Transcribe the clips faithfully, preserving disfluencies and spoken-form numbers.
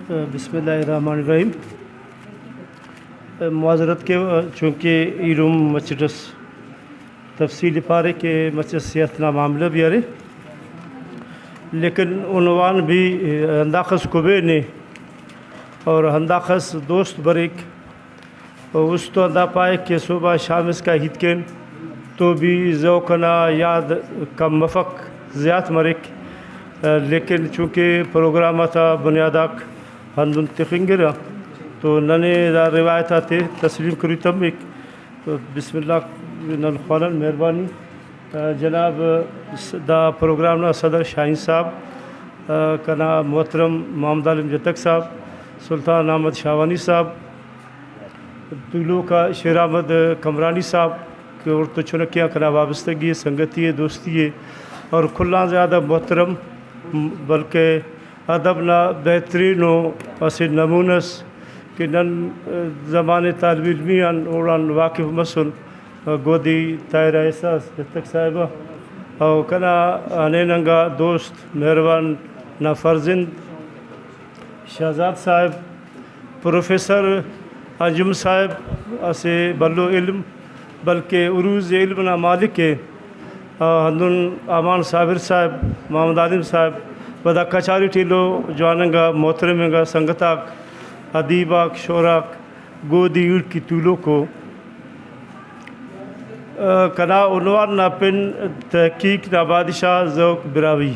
بسم اللہ الرحمن الرحیم۔ معذرت کے، چونکہ ایلم مچٹ اس تفصیل پارے کہ مچہ صحت نا معاملہ بھی ارے، لیکن عنوان بھی ہنداخس کبین ءِ اور ہنداخس دوست بریک۔ و است ہندا پائک کہ صبح شام اسکا ہیت کین تو بھی ذوق انا یاد کم مفک، زیات مریک، لیکن چونکہ پروگرام آتا بنیاد آک ہندن تخنگرہ تو ننے دا روایت آتے تسلیم کروئی تمک۔ تو بسم اللہ نن خوانن، مہربانی۔ آ، جناب، س-، دا پروگرام نا صدر شاہین صاحب، آ، کنا محترم محمد عالم جتک صاحب، سلطان احمد شاہوانی صاحب، تولوک آ شیر احمد کمرانی صاحب کہ اوڑتون چنکی آن کنا وابستگی ءِ، سنگتی ءِ، دوستی ءِ، اور کل آن زیادہ محترم، بلکہ ادب نا بہترین ءُ اسہ نمونہ اس کہ نن زمانہ طالب علمی آن اوڑان واقف مسن، گودی طاہر احساس جتک صاحبہ، اور کنا ہنین انگا دوست مہربان نا فرزند شہزاد صاحب، پروفیسر انجم صاحب اسہ بھلو علم، بلکہ عروض علم نا مالک ءِ، آ، ہندن امان صابر صاحب، محمد عالم صاحب، و دا کچاری ٹی ایلو جوان انگا محترم انگا سنگت آک، ادیب آک، شعراک، گودی ایڑکی تولوکو۔ آ، کنا عنوان نا پن تحقیق نا بادشاہ ذوق براہوئی۔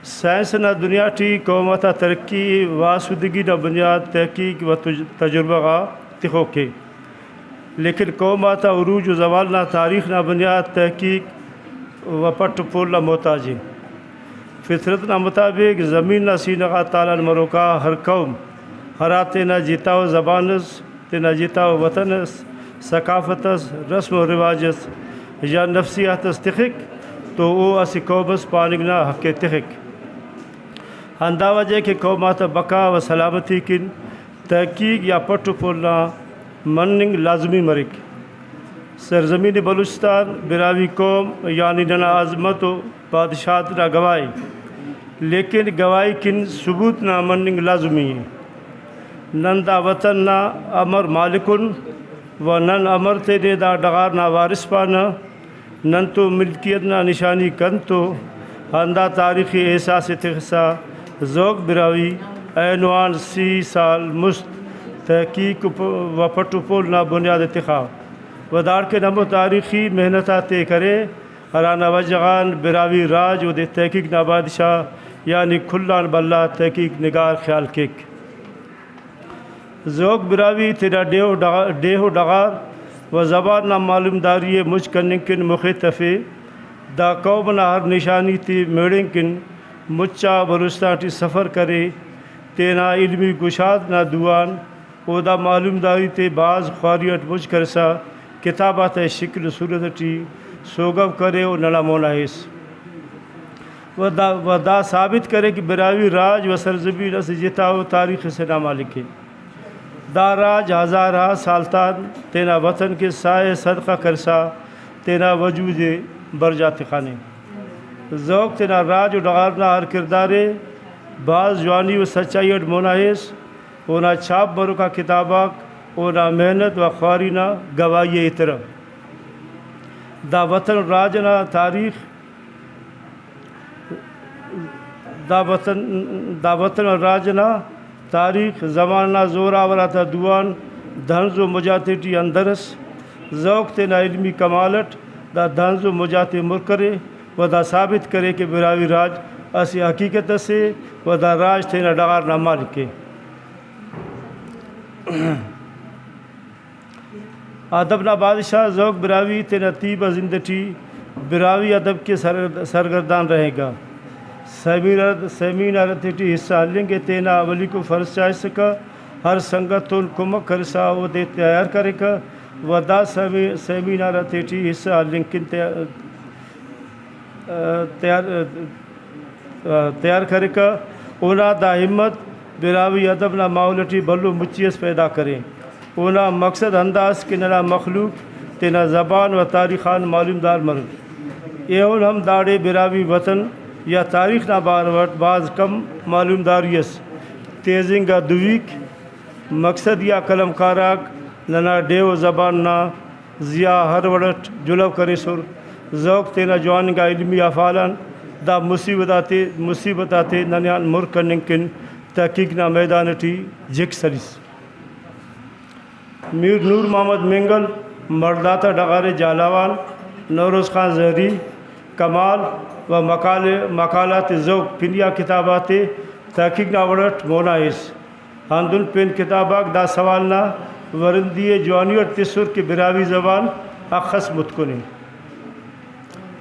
سائنس نا دنیا ٹی قوم آتا ترقی و آسودگی نا بنیاد تحقیق و تج-، تجربہ غا تخوک ءِ، لیکن قوم آتا عروج و زوال نا تاریخ نا بنیاد تحقیق و پٹ و پول نا محتاج ءِ۔ فطرت نا مطابق زمین نا سینہ غا تالان مروکا ہر قوم ہرا تینا جتا و زبان اس، تینا جتا ءُ وطن اس، ثقافت اس، رسم و رواج اس یا نفسیات اس تخک تو او اسہ قوم اس پاننگ نا حق ءِ تخک۔ ہندا وجہ ءِ کہ قوم آتا بقا و سلامتی کن تحقیق یا پٹ و پول نا مننگ لازمی مریک۔ سرزمین بلوچستان براہوئی قوم یعنی ننا عظمت و بادشاہت نا گواہ ءِ، لیکن گواہی کن ثبوت نا مننگ لازمی ءِ۔ نن دا وطن نا امر مالک ان و نن امر تینے دا ڈغار نا وارث پانہ۔ نن تو ملکیت نا نشانی کنتو۔ ہندا تاریخی احساس ءِ تخسا ذوق براہوئی اینو آن سی سال مست تحقیق و پ-، و پٹ و پول نا بنیاد ءِ تخا و داڑکن ہمو تاریخی محنت آتے کرے ہرانا وجہ غان براہوئی راج اودے تحقیق نا بادشاہ یعنی کل آن بھلا تحقیق نگار خیال کیک۔ ذوق براہوئی تینا ڈیہہ و ڈغ-، ڈیہہ و ڈغار و زبان نا معلومداری ءِ مچ کننگ کن مخے تفے۔ دا قوم نا ہر نشانی تے میڑنگ کن مچ آ بلوچستان ٹی سفر کرے۔ تینا علمی گشاد نا دو آن او دا معلومداری تے بھاز خواری اٹ مچ کرسا کتاب آتا شکل و صورت ٹی سوگو کرے و ننا مونا ہیس۔ و دا، و دا ثابت کرے کہ براہوئی راج و سرزمین اسہ جتا و تاریخ اسے نا مالک ءِ۔ دا راج ہزار آ سال تان تینا وطن کہ ساہ ءِ صدقہ کرسا تینا وجود ءِ برجا تخانے۔ ذوق تینا راج و ڈغار نا ہر کردار ءِ بھاز جوانی و سچائی اٹ مونا ہیس۔ اونا چھاپ مروکا کتاب آک اونا محنت و خواری نا گواہی ءِ ایترہ۔ دا وطن راج نا تاریخ، دا وطن، دا وطن و راج نا تاریخ زمانہ نا زوراور آتا دو آن دھنز و مچ آتے ٹی اندر ئس۔ ذوق تینا علمی کمال اٹ دا دھنز و مچ آتے مر کرے و دا ثابت کرے کہ براہوئی راج اسہ حقیقت اسے و دا راج تینا ڈغار نا مالک ءِ۔ ادب نا بادشاہ ذوق براہوئی تینا تیبہ زند ٹی براہوئی ادب کے سر-، سرگردان رہینگا۔ سیمینار، سیمینار تیٹی حصہ ہلنگ ءِ تینا اولیکو فرض چاہسکہ، ہر سنگت تون کمک کرسا اودے تیار کریکہ و دا سیمی-، سیمینار تیٹی حصہ ہلنگ کن تیا-، تیار، تیار کریکہ۔ اونا دا ہمت براہوئی ادب نا ماحول ٹی بھلو مچی اس پیدا کرے۔ اونا مقصد ہندا ئس کہ ننا مخلوق تینا زبان و تاریخ آن معلومدار مرو۔ ایہن ہم داڑے براہوئی وطن یا تاریخ نا بارو اٹ بھاز کم معلومداری ئس۔ تیز انگا دویک مقصدی آ قلمکار آک ننا ڈیہہ و زبان نا زی آ ہر وڑ اٹ جلہو کریسر۔ ذوق تینا جوان انگا علمی افعال آن دا مصیبت آتے، مصیبت آتے ننے آن مر کننگ کن تحقیق نا میدان ٹی جھک سلیس۔ میر نور محمد مینگل، مڑداتا ڈغار جہلاوان، نوروز خان زہری، کمال و مقالے، مقالات ذوق پنی آ کتاب آتے تحقیق نا وڑ اٹ مونا ہیس۔ ہندن پین کتاب آک دا سوال نا ورندی ءِ جوانی اٹ تسر کہ براہوئی زبان اخس متکن ءِ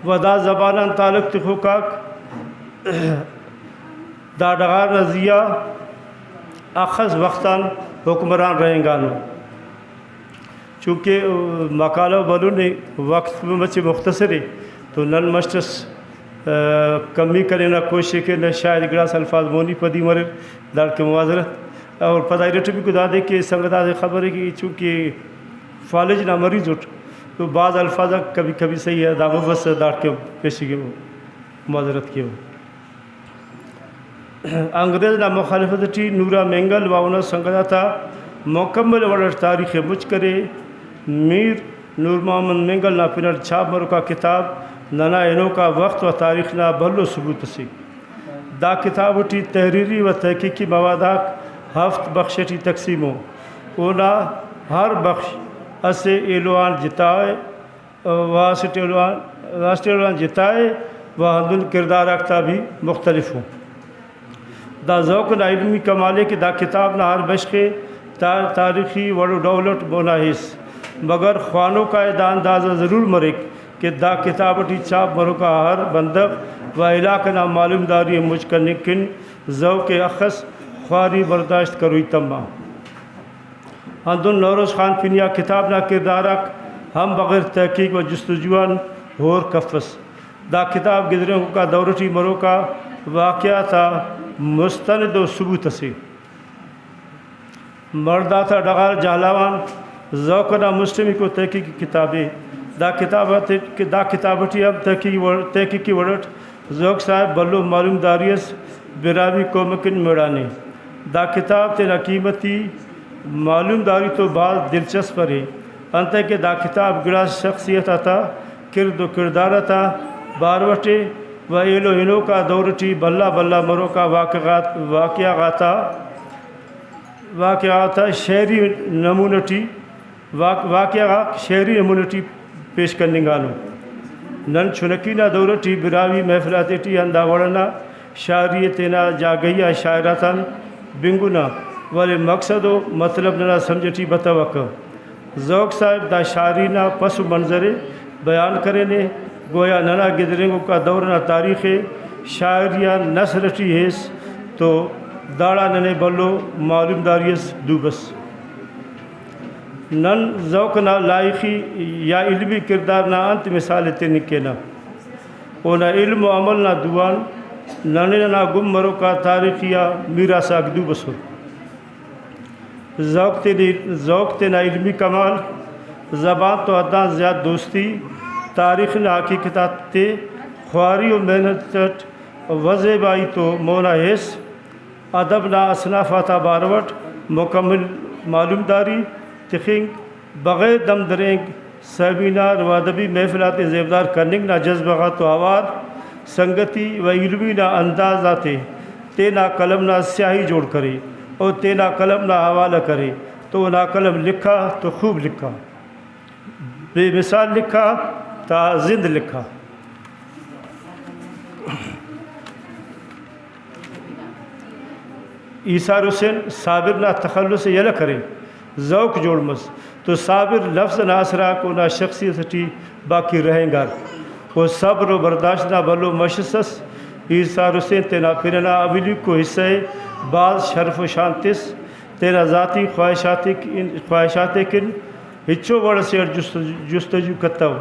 و دا زبان آن تعلق تخوک آک دا ڈغار نا زی آ اخس وخت آن حکمران رہینگانو۔ چونکہ مقالہ بھلن ءِ، وخت مچہ مختصر ءِ، تو نن مش اس، آ، کمی کننگ نا کوشش ءِ کینہ، شاید گڑاس الفاظ مونی پدی مریر، داڑکن معذرت۔ اور پدا ارٹمیکو دادے کہ سنگت آتے خبر ءِ کہ چونکہ فالج نا مریض اٹ تو بعض الفاظ آک کبھی کبھی صحیح ءِ، دا مبس داڑکن پیش کیوہ، معذرت کیوہ۔ انگریز نا مخالفت ٹی نورا مینگل و اونا سنگت آتا مکمل وڑ اٹ تاریخ ءِ مچ کرے۔ میر نور محمد مینگل نا پن اٹ چھاپ مروکا کتاب ننا ہنوکا وخت و تاریخ نا بھلو ثبوت اسے۔ دا کتاب ٹی تحریری و تحقیقی مواد آک ہفت بخش ٹی تقسیم ءُ۔ اونا ہر بخش اسہ ایلو آن جتا ءِ۔ و اسٹ ایلو آن، اسٹ ایلو آن جتا ءِ و ہندن کردار آک تا بھی مختلف ءُ۔ دا ذوق نا علمی کمال ءِ کہ دا کتاب نا ہر بشخ ءِ تا-، تاریخی وڑ و ڈول اٹ مونا ہیس، مگر خوانوک آ ءِ دا اندازہ ضرور مریک کہ دا کتاب ٹی چھاپ مروکا ہر بندغ و علاقہ نا معلومداری ءِ مچ کننگ کن ذوق ءِ اخس خواری برداشت کروئی تما۔ ہندن نوروز خان پنی آ کتاب نا کردار آک ہم بغیر تحقیق و جستجو آن ہور کفس۔ دا کتاب گدرینگوکا دور ٹی مروکا واقعہ تا مستند و ثبوت اسے۔ مڑداتا ڈغار جہلاوان ذوق نا مسٹمیکو تحقیقی کتاب ءِ۔ دا کتاب آتے کہ دا کتاب ٹی ہم تحقیقی وڑ-، تحقیقی وڑ اٹ ذوق صاحب بھلو معلومداری اس براہوئی قوم کن مڑانے۔ دا کتاب تینا قیمتی معلومداری تو بھاز دلچسپ ارے، انتئے کہ دا کتاب گڑاس شخصیت آتا کرد و کڑدار آتا بارو اٹے و ایلو ہنوکا دور ٹی بھلا بھلا مروکا واقعہ غات-، واقعہ غاتا، واقعہ غاتا شعری نمونہ ٹی واق-، واقعہ غاک شعری نمونہ ٹی پیش کننگانو۔ نن چنکی نا دور ٹی براہوئی محفل آتے ٹی ہندا وڑ ئنا شاعری ءِ تینا جاگہی آ شاعر آتان بنگنہ، ولے مقصد و مطلب ننا سمجھ ٹی بتوکہ۔ ذوق صاحب دا شاعری نا پس و منظر ءِ بیان کرینے، گویا ننا گدرینگوکا دور نا تاریخ ءِ شاعری آ نثر ٹی ہیس تو داڑا ننے بھلو معلومداری اس دو بس۔ نن ذوق نا لائخی یا علمی کردار نا انت مثال ءِ تننگ کینہ؟ اونا علم و عمل نا دو آن ننے ننا گم مروکا تاریخی آ میراث آک دو بسر۔ ذوق تینے-، ذوق تینا علمی کمال، زبان تو حدان زیات دوستی، تاریخ نا حقیقت آتے خواری و محنت اٹ و زیبائی تو مونا ہیس۔ ادب نا اصناف آتا بارو اٹ مکمل معلومداری تخنگ، بغیر دم درینگ سیمینار و ادبی محفل آتے زیبدار کننگ نا جذبہ غاتو اوار سنگتی و ایلمی نا انداز آتے تینا قلم نا سیاہی جوڑ کرے و تینا قلم نا حوالہ کرے تو اونا قلم لکھا تو خوب لکھا، بے مثال لکھا تا زند لکھا۔ ایثار حسین صابر نا تخلص ءِ یلہ کرے، ذوق جوڑ مس تو صابر لفظ نا اثر آک اونا شخصیت ٹی باقی رہینگار۔ او صبر و برداشت نا بھلو مش اس ئس۔ ایثار حسین تینا پن ئنا اولیکو حصہ ءِ بھاز شرف و شان تس، تینا ذاتی خواہشاتے کن، خواہشاتے کن ہچو وڑ ئسے اٹ جست-، جستجو کتو۔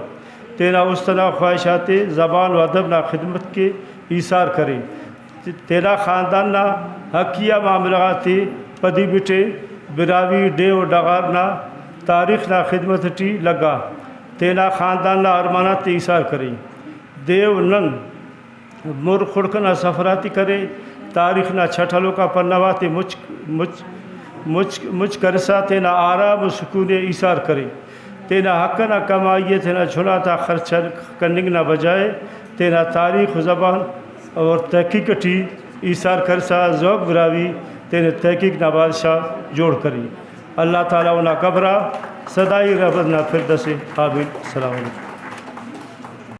تینا است ئنا خواہشاتے زبان و ادب نا خدمت کے ایثار کرے۔ تینا خاندان نا حقیہ معاملہ غاتے پدی بٹے، براہوئی ڈیہہ و ڈغار نا تاریخ نا خدمت ٹی لگا، تینا خاندان نا ارماناتے ایثار کرے۔ دے و نن مر خڑک ئنا سفر آتے کرے، تاریخ نا چھٹ ہلوکا پنہ غاتے مچ مچ مچ مچ کرسا تینا آرام و سکون ءِ ایثار کرے۔ تینا حق ئنا کمائی ءِ تینا چنا تا خرچ کننگ نا بجائے تینا تاریخ و زبان اور تحقیق ٹی ایثار کرسا ذوق براہوئی تینے تحقیق نا بادشاہ جوڑ کرے۔ اللہ تعالیٰ اونا قبر آ سدائی رحمت نا فردوس آمین۔ السلام علیکم۔